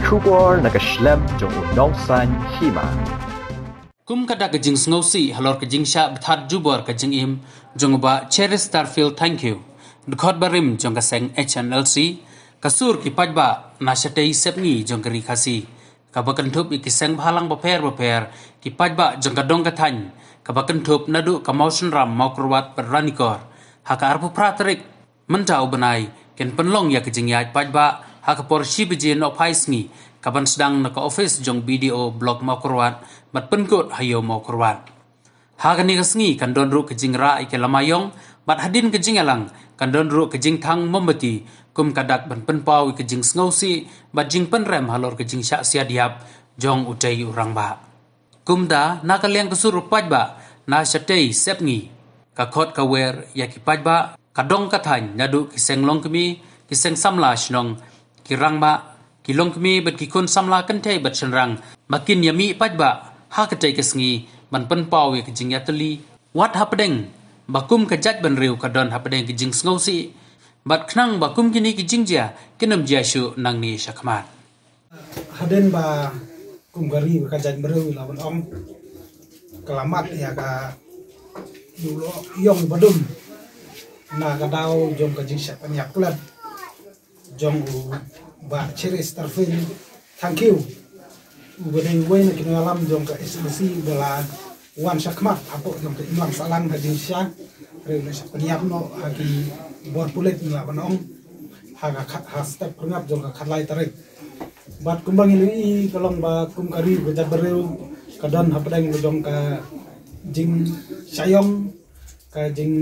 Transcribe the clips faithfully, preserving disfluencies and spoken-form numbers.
Khubor na ka shlem jong u nongsan hima. Kum ka dak ka jingsngewsih halor ka jingshah bthat jubor ka jingim jong u Bah Cheristerfield Thangkhiew, dkhot barim jong ka seng H N L C, ka sur ki paidbah na shatei sepngi jong ka ri Khasi, kaba kynthup ïa ki seng bhalang bapher bapher, ki paidbah jong ka dong ka thaiñ, kaba kynthup naduh ka Mawshynram, Mawkyrwat bad Ranikor, ha ka arphew phra tarik mynta u bnai, kin pynlong ïa ka jingïaid paidbah ha ka por shi baje nohphai sngi, kaban sdang na ka ophis jong B D O Block Mawkyrwat bad pynkut ha Ïew Mawkyrwat. Ha kane ka sngi kan don ruh ka jingrah ïa ka lama ïong bad hadien ka jingïalang kan don ruh ka jingthang mombati, kum ka dak ban pynpaw ïa ka jingsngewsih bad jingpynrem halor ka jingshah siat ïap jong utei u rangbah. Kumta, na ka liang ka sur u paidbah na shatei sepngi, ka khot ka wer ïa ki paidbah, ka dong ka thaiñ, naduh ki seng longkmie, ki seng samla shnong, ki rangbah, ki longkmie bad ki khun samla kynthei bad shynrang, ba kin ïa mih paidbah ha katei ka sngi ban pynpaw ïa ka jingïatylli, wat hapdeng ba kum ka jaitbynriew ka don hapdeng ka jingsngewsih, bad khnang ba kum kine ki jingjia kin ym jia shuh nangne shakhmat. Hadien ba kum ka ri ka jaitbynriew la ban ong, ka la mad ïa ka duh ïong badum na ka daw jong ka jingshah pynïap klet jong u Bah Cheristerfield Thangkhiew, uba dei uwei na ki nongïalam jong ka H N L C ba la wan shakhmat hapoh jong ka imlang sahlang ka jingshah, hynrei u la shah pynïap noh ha ki bor pulit, ngi lah ban ong, ha ka khat, ha step phyrngap jong ka khatlai tarik. Bad kumba ngi la ïohi, ka long ba kum ka ri ka jaitbynriew ka don hapdeng ka jong ka jingshah ïong, ka jing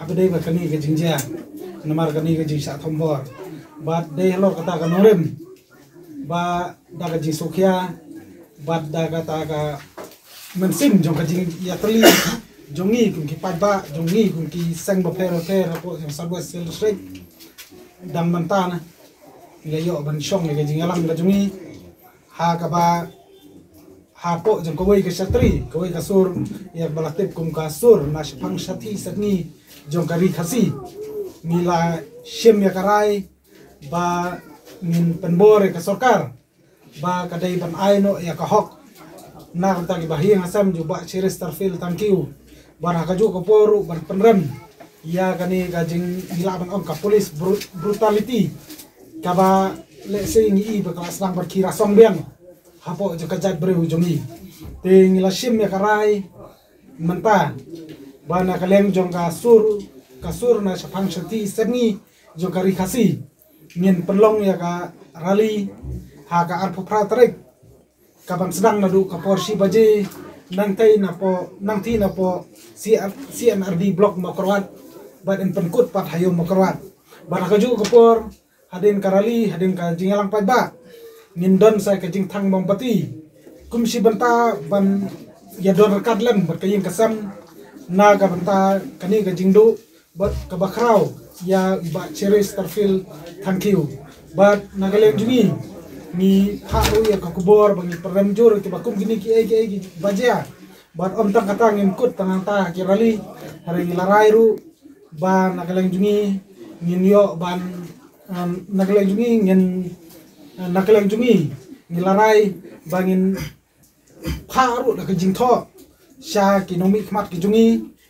haba dei ba kane ka jingjia, namar kane ka jingshah thombor. Bad dei halor kata ka nongrim ba da ka jingsngewkhia bad da kata ka mynsiem jong ka jingïatylli jong ngi kum ki paidbah, jong ngi kum ki seng bapher bapher hapoh jong South West Hill District, dang mynta na ngi la ïoh ban shong ïa ka jingïalang ka jong ngi ha kaba hapoh jong kawei ka shatri, kawei ka sur, ïa ba la tip kum ka sur na shaphang shathie sepngi jong ka ri Khasi, ngi la shim ïa ka rai ba ngin pynbor ïa ka sorkar ba ka dei ban ai noh ïa ka hok na ka bynta ki bahaïing hasem jong u Bah Cheristerfield Thangkhiew. Bad ha kajuh ka por ruh ban pynrem ïa kane ka jing, ngi lah ban ong, ka police bru-, brutality, kaba lehse ngi i ba ka la sdang ban khie rasong biang hapoh jong ka jaitbynriew jong ngi. Te ngi la shim ïa ka rai mynta ba na ka liang jong ka sur, ka sur na shaphang shathie sepngi jong ka ri Khasi, ngin pynlong ïa ka rally ha ka arphew phra tarik, kaban sdang naduh ka por shi baje nangthie napoh, nangthie napoh C R, C N R D Block Mawkyrwat, bad yn pynkut pat ha Ïew Mawkyrwat. Bad ha kajuh ka por, hadien ka rally, hadien ka jingïalang paidbah, ngin don sa ka jingthang mombati kum shi bynta ban ïadon ryngkat lem bad ka ïing ka sem na ka bynta kane ka jingduh bad kaba khraw ïa u Bah Cheristerfield Thangkhiew. Bad na ka liang jong ngi, ngi phah ruh ïa ka khubor ba ngi pynrem jur ïa kiba kum kine kiei kiei kiba jia. Bad ym tang kata, ngin kut tang hangta ha ki rally, hynrei ngi la rai ruh ba na ka liang jong ngi ngin ïoh ban, um, na ka liang jong ngi ngin, uh, na ka liang jong ngi ngi la rai ba ngin phah ruh da ka jingthoh sha ki nongmihkhmat ki jong ngi,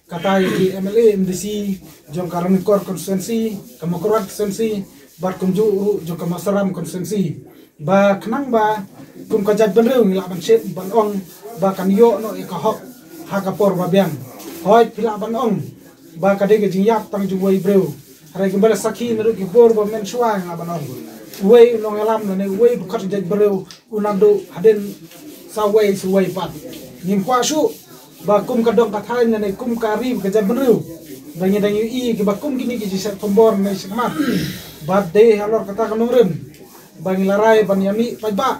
kata ïa ki M L A, M D C jong ka Ranikor constituency, ka Mawkyrwat constituency, bad kumjuh ruh jong ka Mawshynram constituency, ba khnang ba kum ka jaitbynriew ngi lah ban shit ban ong ba kan ïoh noh ïa ka hok ha ka por ba biang. Hooid, phi lah ban ong ba ka dei ka jingïap tang jong uwei briew, hynrei kumba la sakhi naduh ki por ba mynshuwa, ngi lah ban ong uwei u nongïalam lane uwei u dkhot jaitbynriew u nang duh hadien sa wei sa wei pat. Ngim kwah shuh ba kum ka dong ka thaiñ lane kum ka ri ka jaitbynriew ba ngi dang ïohi kiba kum kine ki jingshah thombor ne shakhmat. Bad dei halor kata ka nongrim ba ngi la rai ban ïa mih paidbah.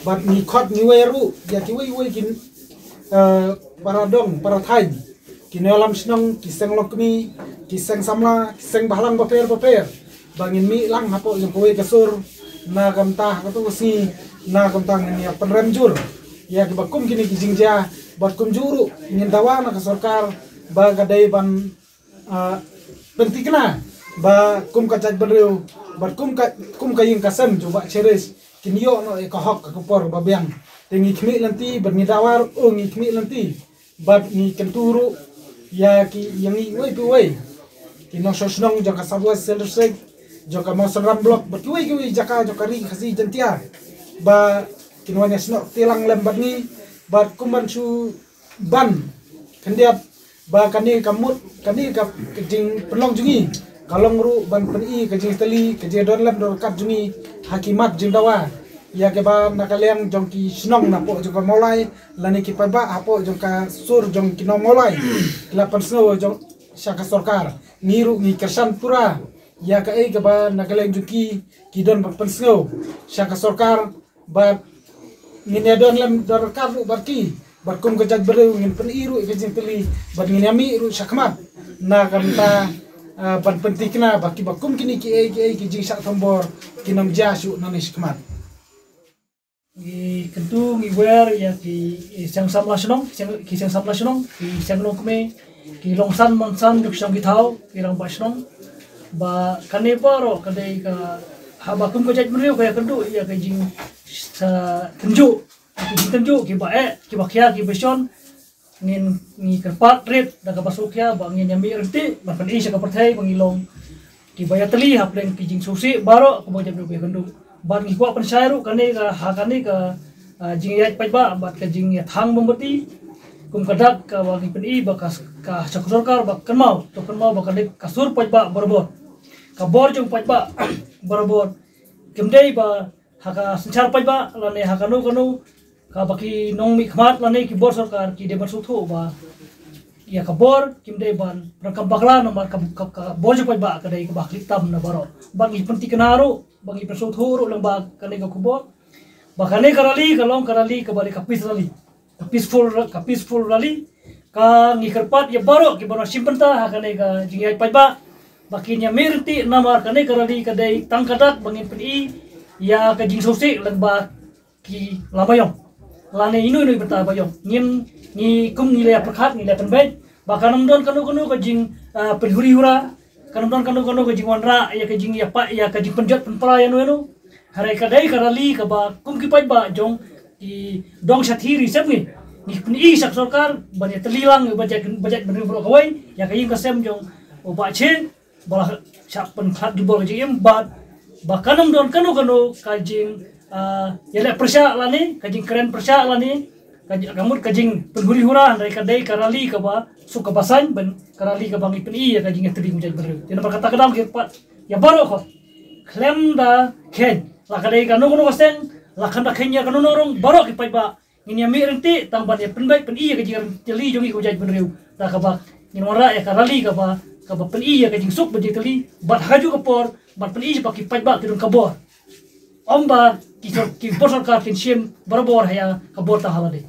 Bad ngi khot ngi wer ruh ïa kiwei kiwei ki, eh, para dong para thaiñ, ki nongïalam shnong, ki seng longkmie, ki seng samla, ki seng bhalang bapher bapher, ba ngin mih lang hapoh jong kawei ka sur na ka bynta ha kato ka sngi, na ka bynta ngin ïa pynrem jur ïa kiba kum kine ki jingjia. Bad kumjuh ruh ngin dawa na ka sorkar ba ka dei ban, ah, pynthikna ba kum ka jaitbynriew Bad kum ka kum ka ïing ka sem jong Bah Cherish, kin ïoh noh ïa ka hok ka por ba biang. Te ngi khmih lynti bad ngi dawa ruh, oh, ngi khmih lynti bad ngi kyntu ruh ïa ki, ïa ngi uwei pa uwei, ki nongshong shnong jong ka South West Central District, jong ka Mawsynram Block bad kiwei kiwei jaka jong ka Ri Khasi Jaiñtia, ba kin wan ïa snoh tilang lem bad ngi. Bad kum ban shu ban khyndiat ba kane ka mut, kane ka jingpynlong jong ngi ka long ruh ban pyni ka jingtylli, ka jingdon lem dor kat jong ngi ha ki mat jingdawa ïa kiba na ka liang jong ki shnong napoh jong ka Mawlai, lane ki paidbah hapoh jong ka sur jong ki nong Mawlai, la pynsngew jong sha ka sorkar. Ngi ruh ngi kyrshan pura ïa kaei kaba na ka liang jong ki ki don ban pynsngew sha ka sorkar. Bad ngin ïa don lem dor kat ruh bad ki, bad kum ka jaitbynriew ngin pyni ruh ïa ka jingtylli, bad ngin ïa mih ruh shakhmat na ka bynta, ah, ban pynthikna ba kiba kum kine kiei kiei ki jingshah thombor kin ym jia shuh nangne shakhmat. Ngi kyntu, ngi wer ïa ki, ki seng samla shnong, ki seng, ki seng samla shnong, ki seng longkmie, ki longsan mansan jong ki thaw, ki rangbah shnong, ba kane baroh ka dei ka, haba kum ka jaitbynriew ka ïakynduh ïa ka jingshah tynjuh, ki jingtynjuh kiba eh, kiba khia, kiba shon, ngin, ngi kyrpad rit da kaba sngewkhia ba ngin ïa mih ryntih ban pyni sha ka pyrthei ba ngi long kiba ïatylli hapdeng ki jingsngewsih baroh kaba jaitbynriew ka ïakynduh. Bad ngi kwah pynshai ruh kane ka, ha kane ka, ah, jingïaid paidbah bad ka jingïathang mombati kum ka dak kaba ngi pyni ba ka, ka sha ka sorkar ba kynmaw, to kynmaw ba ka dei ka sur paidbah barabor, ka bor jong paidbah barabor. Kim dei ba ha ka synshar paidbah lane ha kano kano kaba ki nongmihkhmat lane ki bor sorkar ki dei ban sngewthuh ba ïa ka bor kim dei ban ryngkam bakla, namar ka, ka, ka bor jong paidbah ka dei kaba ha khlieh tam na baroh. Bad ngi pynthikna ruh, bad ngi pynsngewthuh ruh lyngba kane ka khubor ba kane ka rally ka long ka rally kaba dei ka peace rally, ka peaceful ra-, ka peaceful rally. Ka ngi kyrpad ïa baroh kiba nang shim bynta ha kane ka jingïaid paidbah ba kin ïa mih ryntih, namar kane ka rally ka dei tang ka dak ba ngin pyni ïa ka jingsngewsih lyngba ki lama ïong lane ino ino i bynta ba ïong. Ngin, ngi kum ngi la ïa pyrkhat, ngi la ïa pynbeit ba kan ym don kano kano ka jing, ah, pynhuri hura, kan ym don kano kano ka jingwanrah ïa ka jingïapah, ïa ka jingpynjot pynpra ïano ïano. Hynrei ka dei ka rally kaba kum ki paidbah jong ki dong shathie ri sem ngi, ngi pyni sha ka sorkar ban ïatylli lang ïa ka jait, ka jaitbynriew baroh kawei, ïa ka ïing ka sem jong u Bah Che, ba la shah pynkhlad jubor ka jingim bad ba kan ym don kano kano ka jing, ah, ïaleh pyrshah lane ka jingkren pyrshah lane ka ji-, ka mut ka jingpynhuri hura. Hynrei ka dei ka rally kaba suk kaba saiñ, ban ka rally kaba ngi pyni ïa ka jingïatylli ka jaitbynriew. Te namar kata ka daw ngi kyrpad ïa baroh ko khlem da kheiñ, la ka dei kano kano ka seng, la khlem da kheiñ ïa kano kano rong, baroh ki paidbah ngin ïa mih ryntih tang ban ïa pynbeit pyni ïa ka jingïatylli jong ngi ka jaitbynriew da kaba ngin wanrah ïa ka rally kaba, kaba pyni ïa ka jingsuk bad jingtylli bad ha kajuh ka por ban pyni ïa ba ki paidbah ki don ka bor. Ym ba ki sor-, ki bor sorkar kin shim barabor ha ïa ka bor tang ha lade.